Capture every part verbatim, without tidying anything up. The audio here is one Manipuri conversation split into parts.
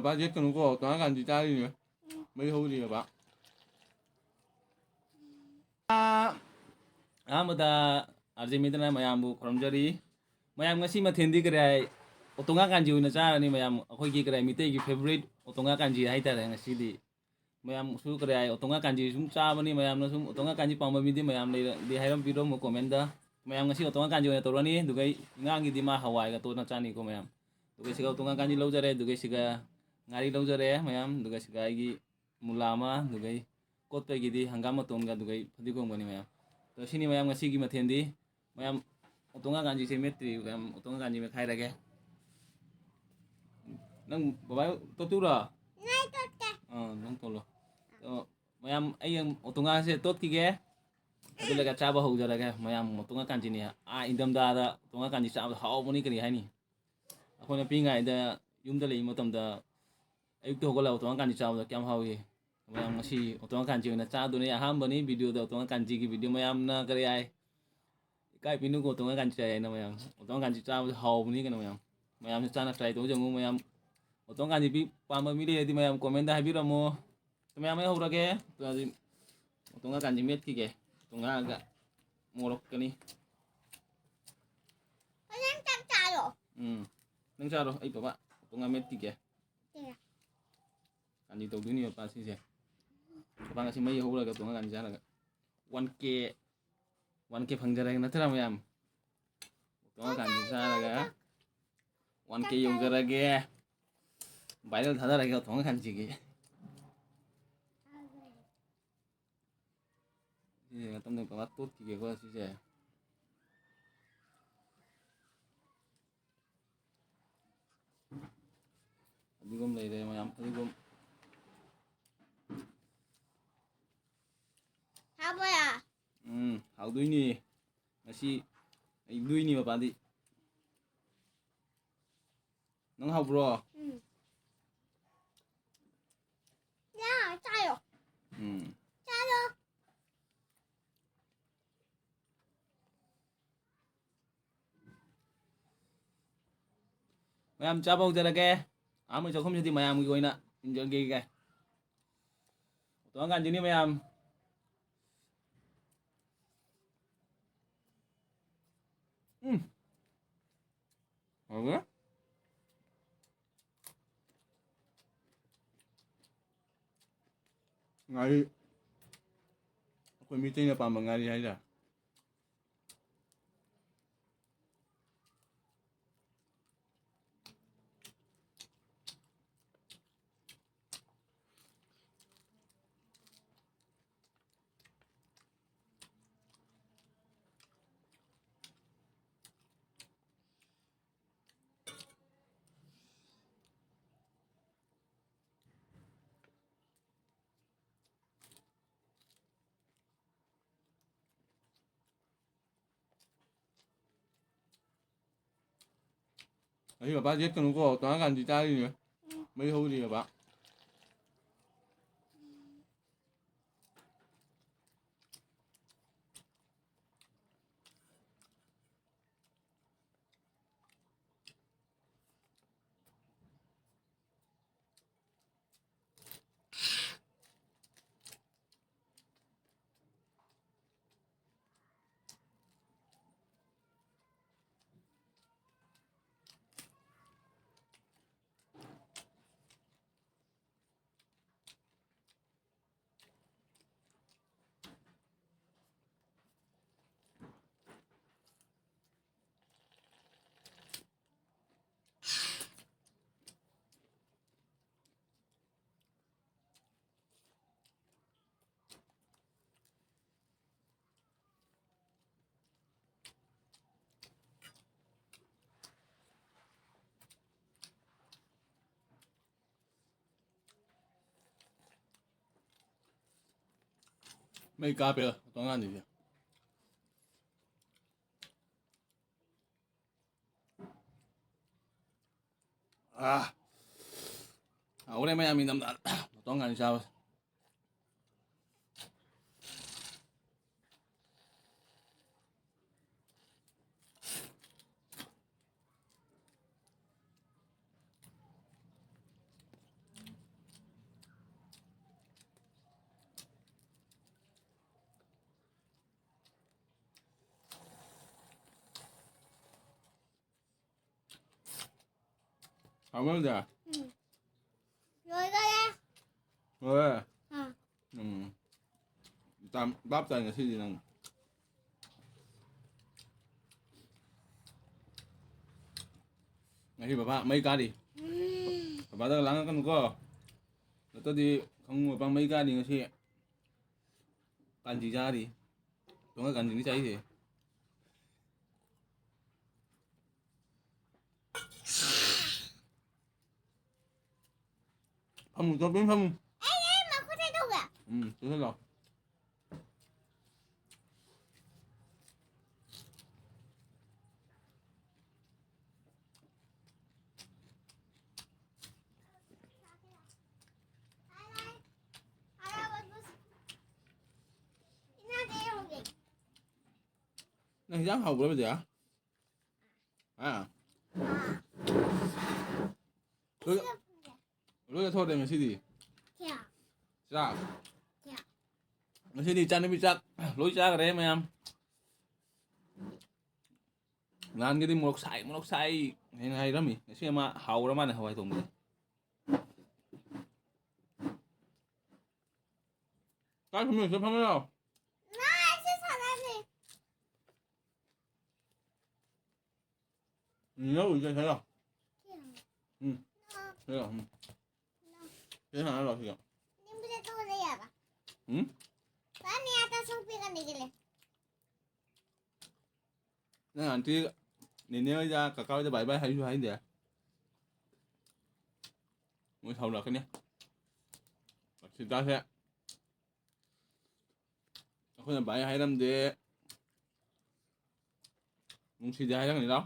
ꯕꯕꯥ ꯌꯦꯠꯀꯅꯨꯀꯣ, ꯇꯣꯉꯥꯟ ꯀꯥꯟꯗꯤ ꯆꯥꯔꯤꯅꯦ꯫ ꯃꯩ ꯍꯧꯔꯤꯑꯕ꯫ ꯑꯥ, ꯑꯍꯥꯟꯕꯗ ꯑꯥꯔꯖꯦ ꯃꯤꯗꯅ ꯃꯌꯥꯝꯕꯨ ꯈꯨꯔꯨꯝꯖꯔꯤ꯫ ꯃꯌꯥꯝ ꯉꯁꯤ ꯃꯊꯦꯜꯗꯤ ꯀꯔꯤ ꯍꯥꯏ? ꯑꯣꯇꯣꯉꯥ ꯀꯥꯟꯖꯤ ꯑꯣꯏꯅ ꯆꯥꯔꯅꯤ ꯃꯌꯥꯝ꯫ ꯑꯩꯈꯣꯏꯒꯤ ꯀꯔꯤ ꯍꯥꯏ, ꯃꯤꯇꯩꯒꯤ ꯐꯦꯕꯣꯔꯥꯏꯠ ꯑꯣꯇꯣꯉꯥ ꯀꯥꯟꯖꯤ ꯍꯥꯏꯇꯥꯔꯦ ꯉꯁꯤꯗꯤ꯫ ꯃꯌꯥꯝꯁꯨ ꯀꯔꯤ ꯍꯥꯏ, ꯑꯣꯇꯣꯉꯥ ꯀꯥꯟꯖꯤ ꯁꯨꯝ ꯆꯥꯕꯅꯤ, ꯃꯌꯥꯝꯅ ꯁꯨꯝ ꯑꯣꯇꯣꯉꯥ ꯀꯥꯟꯖꯤ ꯄꯥꯝꯕ ꯃꯤꯗꯤ ꯃꯌꯥꯝ ꯂꯩꯔꯗꯤ ꯍꯥꯏꯔꯝꯕꯤꯔꯝꯃꯣ ꯀꯣꯃꯦꯟꯗ꯫ ꯃꯌꯥꯝ ꯉꯁꯤ ꯑꯣꯇꯣꯉꯥ ꯀꯥꯟꯖꯤ ꯑꯣꯏꯅ ꯇꯧꯔꯅꯤ, ꯑꯗꯨꯒ ꯑꯩ ꯑꯉꯥꯡꯒꯤꯗꯤ ꯃꯥ ꯍꯋꯥꯏꯒ ꯇꯣꯠꯅ ꯆꯥꯅꯤꯀꯣ ꯃꯌꯥꯝ꯫ ꯑꯗꯨꯒ ꯁꯤꯒ ꯑꯣꯇꯣꯉꯥ ꯀꯥꯟꯖꯤ ꯂꯧꯖꯔꯦ, ꯑꯗꯨꯒ ꯁꯤꯒ ꯉꯥꯔꯤ ꯂꯧꯖꯔꯦ ꯃꯌꯥꯝ, ꯑꯗꯨꯒ ꯁꯤꯒ ꯑꯩꯒꯤ ꯃꯨꯂꯥ ꯑꯃ, ꯑꯗꯨꯒ ꯑꯩ ꯀꯣꯠꯄꯒꯤꯗꯤ ꯍꯪꯒꯥꯝ ꯃꯇꯣꯟꯒ, ꯑꯗꯨꯒ ꯑꯩ ꯐꯗꯤꯒꯣꯝꯒꯅꯤ ꯃꯌꯥꯝ꯫ ꯑꯗꯣ ꯁꯤꯅꯤ ꯃꯌꯥꯝ ꯉꯁꯤꯒꯤ ꯃꯊꯦꯜꯗꯤ꯫ ꯃꯌꯥꯝ ꯑꯣꯇꯣꯉꯥ ꯀꯥꯟꯖꯤꯁꯦ ꯃꯦꯠꯇ꯭ꯔꯤ, ꯃꯌꯥꯝ ꯑꯣꯇꯣꯉꯥ ꯀꯥꯟꯖꯤ ꯃꯦꯠꯈꯥꯏꯔꯒꯦ꯫ ꯅꯪ ꯕꯕꯥ ꯇꯣꯠꯇꯨꯔꯣ? ꯅꯪ ꯇꯣꯠꯀꯦ꯫ ꯑꯥ, ꯅꯪ ꯇꯣꯠꯂꯣ꯫ ꯑꯗꯣ ꯃꯌꯥꯝ ꯑꯩ ꯑꯣꯇꯣꯉꯥꯁꯦ ꯇꯣꯠꯈꯤꯒꯦ꯫ ꯑꯗꯨ ꯂꯩꯒ ꯆꯥꯕ ꯍꯧꯖꯔꯒꯦ꯫ ꯃꯌꯥꯝ ꯑꯣꯇꯣꯉꯥ ꯀꯥꯟꯖꯤꯅꯤ꯫ ꯑꯥ, ꯏꯪꯊꯝꯊꯥꯗ ꯑꯣꯇꯣꯉꯥ ꯀꯥꯟꯖꯤ ꯆꯥꯕꯗ ꯍꯥꯎꯕꯅꯤ, ꯀꯔꯤ ꯍꯥꯏꯅꯤ? ꯑꯩꯈꯣꯏꯅ ꯄꯤꯛꯏꯉꯩꯗ ꯌꯨꯝꯗ ꯂꯩꯕ ꯃꯇꯝꯗ ꯑꯌꯨꯛꯇ ꯍꯧꯒꯠꯂꯒ ꯑꯣꯇꯣꯉꯥ ꯀꯥꯟꯖꯤ ꯆꯥꯕꯗ ꯀꯌꯥꯝ ꯍꯥꯎꯏ꯫ ꯃꯌꯥꯝ ꯉꯁꯤ ꯑꯣꯇꯣꯉꯥ ꯀꯥꯟꯖꯤ ꯑꯣꯏꯅ ꯆꯥꯗꯣꯏꯅꯦ꯫ ꯑꯍꯥꯟꯕꯅꯤ ꯚꯤꯗꯤꯑꯣꯗ ꯑꯣꯇꯣꯉꯥ ꯀꯥꯟꯖꯤꯒꯤ ꯚꯤꯗꯤꯑꯣ꯫ ꯃꯌꯥꯝꯅ ꯀꯔꯤ ꯍꯥꯏ? ꯏꯀꯥꯏ ꯄꯤꯅꯨꯀꯣ, ꯑꯣꯇꯣꯉꯥ ꯀꯥꯟꯖꯤ ꯆꯥꯏ ꯍꯥꯏꯅ ꯃꯌꯥꯝ꯫ ꯑꯣꯇꯣꯉꯥ ꯀꯥꯟꯖꯤ ꯆꯥꯕꯗ ꯍꯥꯎꯕꯅꯤ ꯀꯩꯅꯣ ꯃꯌꯥꯝ꯫ ꯃꯌꯥꯝꯁꯨ ꯆꯥꯅ try ꯇꯧꯖꯧ ꯃꯌꯥꯝ꯫ ꯑꯣꯇꯣꯉꯥ ꯀꯥꯟꯖꯤ ꯄꯤ-, ꯄꯥꯝꯕ ꯃꯤ ꯂꯩꯔꯗꯤ ꯃꯌꯥꯝ comment ꯍꯥꯏꯕꯤꯔꯝꯃꯣ꯫ ꯃꯌꯥꯝ ꯑꯩ ꯍꯧꯔꯒꯦ꯫ ꯑꯗꯨꯗꯤ ꯑꯣꯇꯣꯉꯥ ꯀꯥꯟꯖꯤ ꯃꯦꯠꯈꯤꯒꯦ꯫ ꯑꯣꯇꯣꯉꯥꯒ ꯃꯣꯔꯣꯛꯀꯅꯤ꯫ ꯅꯪ ꯆꯥꯛ ꯆꯥꯔꯣ꯫ ꯎꯝ꯫ ꯅꯪ ꯆꯥꯔꯣ, ꯑꯩ ꯄꯕꯥ ꯑꯣꯇꯣꯉꯥ ꯃꯦꯠꯈꯤꯒꯦ꯫ ꯀꯥꯟꯖꯤ ꯇꯧꯗꯣꯏꯅꯤ ꯃꯄꯥ ꯁꯤꯁꯦ꯫ ꯃꯄꯥ ꯉꯁꯤ ꯃꯩ ꯍꯧꯔꯒ ꯇꯣꯡꯉ ꯀꯥꯟꯖꯤ ꯆꯥꯔꯒ one K, one K ꯐꯪꯖꯔꯒꯦ ꯅꯠꯇ꯭ꯔꯥ ꯃꯌꯥꯝ? ꯇꯣꯡꯉ ꯀꯥꯟꯖꯤ ꯆꯥꯔꯒ one K ꯌꯧꯖꯔꯒꯦ꯫ Viral ꯊꯥꯗꯔꯒꯦ ꯇꯣꯡꯉ ꯀꯥꯟꯖꯤꯒꯤ꯫ ꯁꯤꯁꯦ ꯉꯥꯛꯇꯪ ꯄꯕꯥ ꯇꯣꯠꯈꯤꯒꯦꯀꯣ ꯁꯤꯁꯦ꯫ ꯐꯗꯤꯒꯣꯝ ꯂꯩꯔꯦ ꯃꯌꯥꯝ, ꯐꯗꯤꯒꯣꯝ꯫ ꯍꯥꯎꯕ꯭ꯔꯥ? ꯎꯝ, ꯍꯥꯎꯗꯣꯏꯅꯤ꯫ ꯉꯁꯤ ꯍꯩꯗꯣꯏꯅꯤ ꯃꯄꯥꯗꯤ꯫ ꯅꯪ ꯍꯥꯎꯕ꯭ꯔꯣ? ꯎꯝ꯫ ꯌꯥ, ꯆꯥꯔꯣ꯫ ꯎꯝ꯫ ꯆꯥꯔꯣ꯫ ꯃꯌꯥꯝ ꯆꯥꯕ ꯍꯧꯖꯔꯒꯦ꯫ ꯑꯍꯥꯟꯕ ꯆꯥꯛꯈꯨꯝꯁꯤꯗꯤ ꯃꯌꯥꯝꯒꯤ ꯑꯣꯏꯅ ꯏꯟꯖꯟꯒꯦ ꯀꯥꯏ꯫ ꯇꯣꯉꯥꯟ ꯀꯥꯟꯗꯤꯅꯤ ꯃꯌꯥꯝ꯫ ꯎꯝ꯫ ꯍꯥꯎꯔꯦ꯫ ꯉꯥꯔꯤ꯫ ꯑꯩꯈꯣꯏ ꯃꯤꯇꯩꯅ ꯄꯥꯝꯕ ꯉꯥꯔꯤ ꯍꯥꯏꯇꯥꯔꯦ꯫ ꯑꯩ ꯕꯕꯥ ꯌꯦꯠꯀꯅꯨꯀꯣ, ꯇꯣꯉꯥꯟ ꯀꯥꯟꯗꯤ ꯆꯥꯔꯤꯅꯦ꯫ ꯃꯩ ꯍꯧꯔꯤꯑꯕ꯫ ꯃꯩ ꯀꯥꯞꯄꯦ ꯇꯣꯉꯥꯟꯗꯁꯦ꯫ ꯑꯥ꯫ ꯍꯥꯎꯔꯦ ꯃꯌꯥꯝ ꯏꯪꯊꯝꯊꯥ ꯇꯣꯉꯥꯟ ꯆꯥꯕꯁꯦ꯫ ꯍꯥꯎꯃꯟꯗꯦ꯫ ꯎꯝ꯫ ꯂꯣꯏꯗꯣꯔꯦ꯫ ꯂꯣꯏꯔꯦ? ꯑꯥ꯫ ꯎꯝ꯫ ꯇꯥꯝ-, ꯚꯥꯞ ꯇꯥꯏ ꯉꯁꯤꯗꯤ ꯅꯪ꯫ ꯉꯁꯤ ꯕꯕꯥ ꯃꯩ ꯀꯥꯔꯤ꯫ ꯎꯝ꯫ ꯕꯕꯥꯗ ꯂꯥꯡꯉꯛꯀꯅꯨꯀꯣ꯫ ꯅꯠꯇ꯭ꯔꯗꯤ ꯈꯪꯉꯨ ꯕꯕꯥ ꯃꯩ ꯀꯥꯔꯤ ꯉꯁꯤ꯫ ꯀꯥꯟꯆꯤ ꯆꯥꯔꯤ꯫ ꯇꯣꯡꯉ ꯀꯥꯟꯆꯤꯅꯤ ꯆꯥꯏꯁꯦ꯫ ꯐꯝꯃꯨ, ꯆꯧꯀ꯭ꯔꯤ ꯐꯝꯃꯨ꯫ ꯑꯩ, ꯑꯩ ꯃꯈꯨꯠ ꯇꯩꯊꯣꯛꯀꯦ꯫ ꯎꯝ, ꯇꯩꯁꯜꯂꯣ꯫ ꯅꯪ ꯍꯤꯟꯖꯥꯡ ꯍꯥꯎꯕ꯭ꯔꯣ, ꯕꯤꯗ꯭ꯌꯥ? ꯍꯥ? ꯂꯣꯏ, ꯂꯣꯏ ꯆꯠꯊꯣꯛꯈ꯭ꯔꯦ ꯉꯁꯤꯗꯤ꯫ ꯀꯌꯥ? ꯆꯥꯛ꯫ ꯀꯌꯥ? ꯉꯁꯤꯗꯤ ꯏꯆꯥꯅꯨꯄꯤ ꯆꯥꯛ ꯂꯣꯏ ꯆꯥꯈ꯭ꯔꯦ ꯃꯌꯥꯝ꯫ ꯅꯍꯥꯟꯒꯤꯗꯤ ꯃꯣꯔꯣꯛ ꯁꯥꯏ, ꯃꯣꯔꯣꯛ ꯁꯥꯏ ꯍꯥꯏꯅ ꯍꯥꯏꯔꯝꯃꯤ꯫ ꯉꯁꯤ ꯑꯃ ꯍꯥꯎꯔ ꯃꯥꯜꯂꯦ ꯍꯋꯥꯏ ꯊꯣꯡꯕꯁꯦ꯫ ꯆꯥꯛ ꯊꯣꯡꯕ ꯂꯣꯏꯔ ꯐꯝꯃ ꯂꯥꯛꯑꯣ꯫ ꯉꯥꯏ, ꯁꯤ ꯁꯥꯟꯅꯁꯤ꯫ ꯎꯝ, ꯂꯧꯔꯨꯁꯦ, ꯁꯦ ꯂꯥꯎ꯫ ꯎꯝ꯫ ꯁꯦ ꯂꯥꯎ, ꯎꯝ꯫ ꯁꯤꯗ ꯁꯥꯟꯅ ꯂꯥꯎ, ꯁꯤꯗ꯫ ꯎꯝ? ꯅꯪ ꯑꯟꯇꯤ ꯅꯦꯅꯦ ꯍꯣꯏꯗ, ꯀꯀꯥ ꯍꯣꯏꯗ bye bye ꯍꯥꯏꯁꯨ ꯍꯥꯏꯗꯦ꯫ ꯃꯣꯏ ꯁꯥꯎꯔꯛꯀꯅꯤ꯫ ꯑꯁꯤꯗꯁꯦ꯫ ꯑꯩꯈꯣꯏꯅ bye ꯍꯥꯏꯔꯝꯗꯦ, ꯅꯨꯡꯁꯤꯗꯦ ꯍꯥꯏꯔꯝꯒꯅꯤꯗ꯫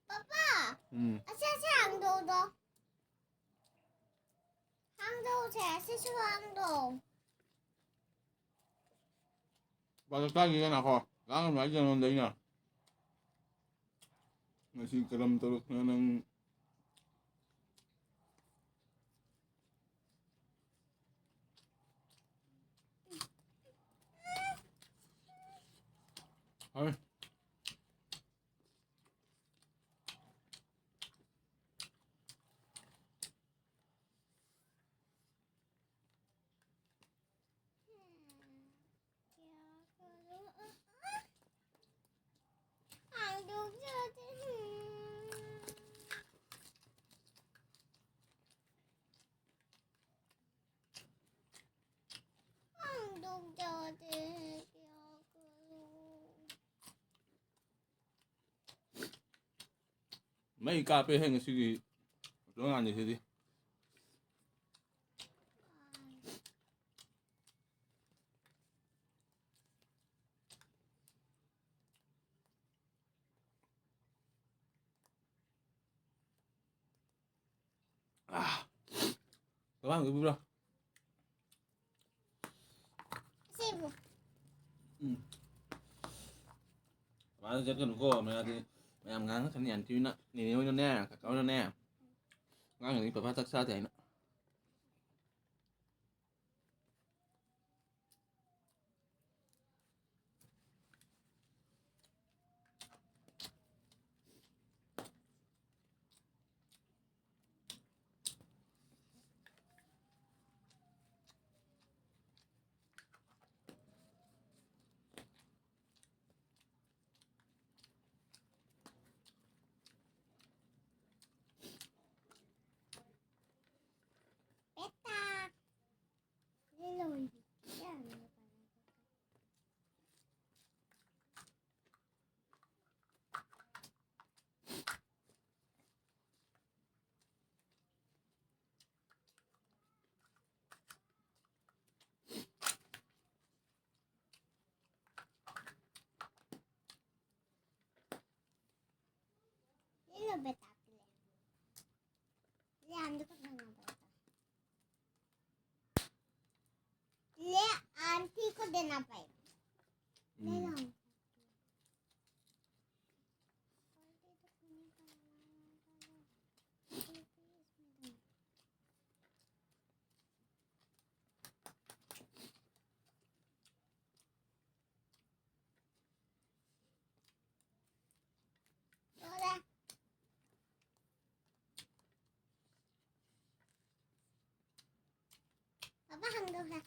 ꯄꯄꯥ, ꯎꯝ꯫ ꯑꯁꯤ, ꯑꯁꯤ ꯍꯥꯡꯗꯣꯛꯑꯣꯗꯣ꯫ ꯍꯥꯡꯗꯣꯛꯎꯁꯦ, ꯑꯁꯤꯁꯨ ꯍꯥꯡꯗꯣꯛꯑꯣ꯫ ꯄꯥꯗ ꯇꯥꯒꯦ ꯀꯅꯥ ꯈꯣ? ꯂꯥꯡꯒꯅꯨ ꯍꯥꯏꯗꯦ ꯅꯉꯣꯟꯗ ꯑꯩꯅ꯫ ꯉꯁꯤ ꯀꯔꯝ ꯇꯧꯔꯛꯇꯅ ꯅꯪ? ꯍꯣꯏ꯫ ꯃꯩ ꯀꯥꯞꯄꯦ ꯍꯦ ꯉꯁꯤꯒꯤ ꯇꯣꯉꯥꯟꯅꯤꯁꯤꯗꯤ꯫ ꯑꯥ꯫ ꯀꯃꯥꯏ ꯎꯕꯤꯕ꯭ꯔꯣ? ꯁꯤꯕꯨ꯫ ꯎꯝ꯫ ꯃꯥꯗ ꯆꯠꯀꯅꯨꯀꯣ, ꯃꯌꯥꯗꯤ ꯃꯌꯥꯝ ꯉꯥꯡꯉꯛꯀꯅꯤ, ꯑꯟꯇꯤ ꯍꯣꯏꯅ, ꯅꯦꯅꯦ ꯍꯣꯏꯅꯅꯦ, ꯀꯀꯥ ꯍꯣꯏꯅꯅꯦ꯫ ꯉꯥꯡꯒꯅꯤ, ꯄꯄꯥ ꯆꯥꯛ ꯆꯥꯗꯦ ꯍꯥꯏꯅ꯫ ये लो बेटा, ले। ले, हम तो कुछ नहीं पड़ता। ले, आंटी को देना पड़ेगा। ले लो। हम्म। पापा, हम लोग हैं।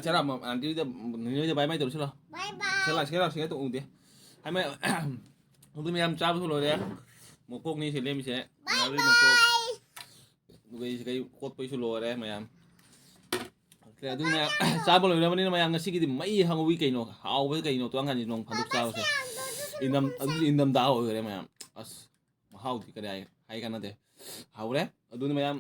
ꯆꯦꯔꯥ, ꯑꯥꯟꯇꯤꯗ, ꯅꯣꯏꯗ ꯕꯥꯏ ꯕꯥꯏ ꯇꯧꯔꯁꯤꯔꯣ? Bye bye. ꯁꯦꯂꯥ ꯁꯦꯂꯥ ꯁꯤꯒ ꯎꯗꯦ꯫ ꯍꯥꯏꯃ, ꯑꯗꯨ ꯃꯌꯥꯝ ꯆꯥꯕꯁꯨ ꯂꯣꯏꯔꯦ꯫ ꯃꯀꯣꯛꯅꯤ ꯁꯤ ꯂꯦꯝꯃꯤꯁꯦ꯫ Bye ꯉꯥꯔꯤ ꯃꯀꯣꯛ꯫ Bye. ꯑꯗꯨꯒ ꯑꯩꯁꯦ ꯀꯩ ꯀꯣꯠꯄꯩꯁꯨ ꯂꯣꯏꯔꯦ ꯃꯌꯥꯝ꯫ ꯑꯗꯨ ꯃꯌꯥꯝ ꯆꯥꯕ ꯂꯣꯏꯔꯕꯅꯤꯅ ꯃꯌꯥꯝ ꯉꯁꯤꯒꯤꯗꯤ ꯃꯩ ꯍꯪꯉꯧꯏ ꯀꯩꯅꯣ꯫ ꯍꯥꯎꯕ ꯀꯩꯅꯣ? ꯇꯨꯋꯥꯡ ꯍꯥꯟꯁꯤ ꯅꯣꯡ ꯐꯥꯗꯣꯛ ꯆꯥꯕꯁꯦ꯫ ꯏꯟꯗꯝ ꯑꯗꯨꯁꯨ ꯏꯟꯗꯝꯗꯥ ꯑꯣꯏꯈꯔꯦ ꯃꯌꯥꯝ꯫ ꯑꯁ, ꯃꯍꯥꯎꯗꯤ ꯀꯔꯤ ꯍꯥꯏ ꯍꯥꯏ ꯀꯥꯟꯅꯗꯦ꯫ ꯍꯥꯎꯔꯦ꯫ ꯑꯗꯨꯅ ꯃꯌꯥꯝ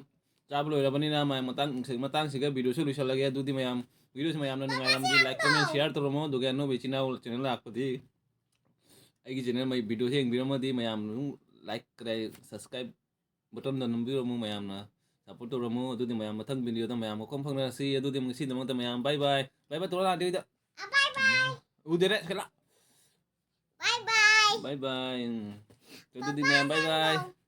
ꯆꯥꯕ ꯂꯣꯏꯔꯕꯅꯤꯅ ꯃꯌꯥꯝ ꯃꯇꯥꯡ ꯃꯇꯥꯡꯁꯤꯒ ꯚꯤꯗꯤꯑꯣꯁꯨ ꯂꯣꯏꯁꯤꯜꯂꯒꯦ꯫ ꯑꯗꯨꯗꯤ ꯃꯌꯥꯝ ꯚꯤꯗꯤꯑꯣꯁꯤ ꯃꯌꯥꯝꯅ ꯅꯨꯡꯉꯥꯏꯔꯝꯃꯗꯤ like, comment, share ꯇꯧꯔꯝꯃꯣ꯫ ꯑꯗꯨꯒ ꯑꯅꯧꯕ ꯏꯆꯤꯟ ꯏꯅꯥꯎ ꯆꯦꯅꯦꯜ ꯂꯥꯛꯄꯗꯤ ꯑꯩꯒꯤ ꯆꯦꯅꯦꯜ ꯃꯩ ꯚꯤꯗꯤꯑꯣꯁꯤ ꯌꯦꯡꯕꯤꯔꯝꯃꯗꯤ ꯃꯌꯥꯝ ꯑꯗꯨꯝ like, ꯀꯗꯥꯏ subscribe buttonꯗ ꯅꯝꯕꯤꯔꯝꯃꯨ꯫ ꯃꯌꯥꯝꯅ support ꯇꯧꯔꯝꯃꯨ꯫ ꯑꯗꯨꯗꯤ ꯃꯌꯥꯝ ꯃꯊꯪ ꯚꯤꯗꯤꯑꯣꯗ ꯃꯌꯥꯝ ꯃꯈꯣꯡ ꯐꯪꯅꯔꯁꯤ꯫ ꯑꯗꯨꯗꯤ ꯉꯁꯤꯗꯃꯛꯇ ꯃꯌꯥꯝ bye bye꯫ Bye bye ꯇꯧꯔꯣ ꯑꯥꯟꯇꯤꯗ꯫ Bye bye. ꯎꯗꯦꯔꯦ ꯁꯦꯂꯥ꯫ Bye bye. Bye bye꯫ ꯎꯝ꯫ ꯑꯗꯨꯗꯤ ꯃꯌꯥꯝ bye bye꯫